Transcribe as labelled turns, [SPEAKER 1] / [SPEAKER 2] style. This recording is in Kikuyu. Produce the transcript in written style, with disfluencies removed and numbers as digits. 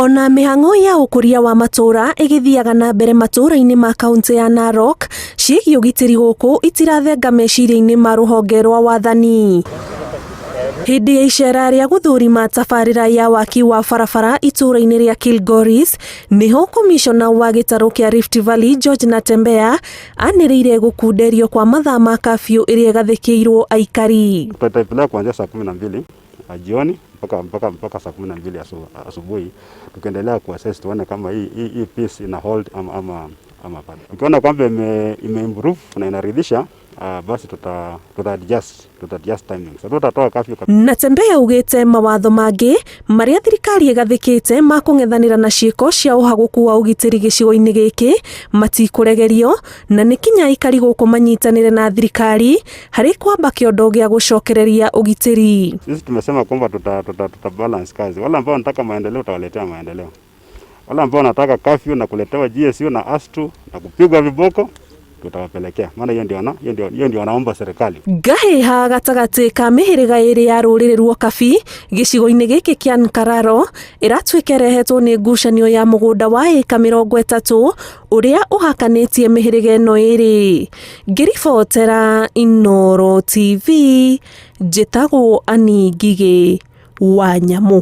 [SPEAKER 1] Ona mĩhang'o ya ũkũria wa matũũra ĩgĩthiaga na mbere matũũra-inĩ ma kauntĩ ya Narok, ciĩgiĩ ũgitĩri gũkũ itirathenga meciria-inĩ ma rũhonge rwa wathani. Hĩndĩ ya icera rĩa gũthũrima tabarĩra ya waki wa barabara itũũra-inĩ rĩa Kilgoris, nĩho komishona wa gĩtarũ kĩa Rift Valley George Natembeya anĩrĩire gũkunderio kwa mathaa ma kabiũ ĩrĩa ĩgathĩkĩirwo aikari.
[SPEAKER 2] Tutaipeleka kuanzia saa 12 jioni mpaka saa 12 asubuhi, tukiendelea kuassess tuone kama hii peace ina hold ama bado. Ukiona kwamba ime improve na inaridhisha, basi tuta adjust timing. Sasa tutatoa curfew.
[SPEAKER 1] Natembeya augĩte mawatho mangĩ marĩa thirikari ĩgathĩkĩte ma kũng'ethanĩra na ciĩko cia ũhagũku wa ũgitĩri gĩcigo-inĩ gĩkĩ matikũregerio, na nĩ kinya aikari gũkũ manyitanĩre na thirikari harĩ kwamba kĩondo gĩa gũcokereria ũgitĩri.
[SPEAKER 2] Sisi tumesema kwamba tuta balance kazi. Wale ambao wanataka maendeleo tutawaletea maendeleo. Wale ambao wanataka curfew na kuletewa GSU na ASTU na kupigwa viboko tutawapelekea. Maana hiyo ndio wanaomba serikali.
[SPEAKER 1] Ngahĩha gatagatĩ ka mĩhĩrĩga ĩrĩ ya rũrĩrĩ rwa Kabi gĩcigo-inĩ gĩkĩ kĩa Nkararo ĩratuĩka ĩrehetwo nĩ ngucanio ya mũgũnda wa ĩka 30 ũrĩa ũhakanĩtie mĩhĩrĩga ĩno ĩrĩ. Ngĩribotera Inooro TV, njĩtagwo Ani Ngigĩ wa Nyamũ.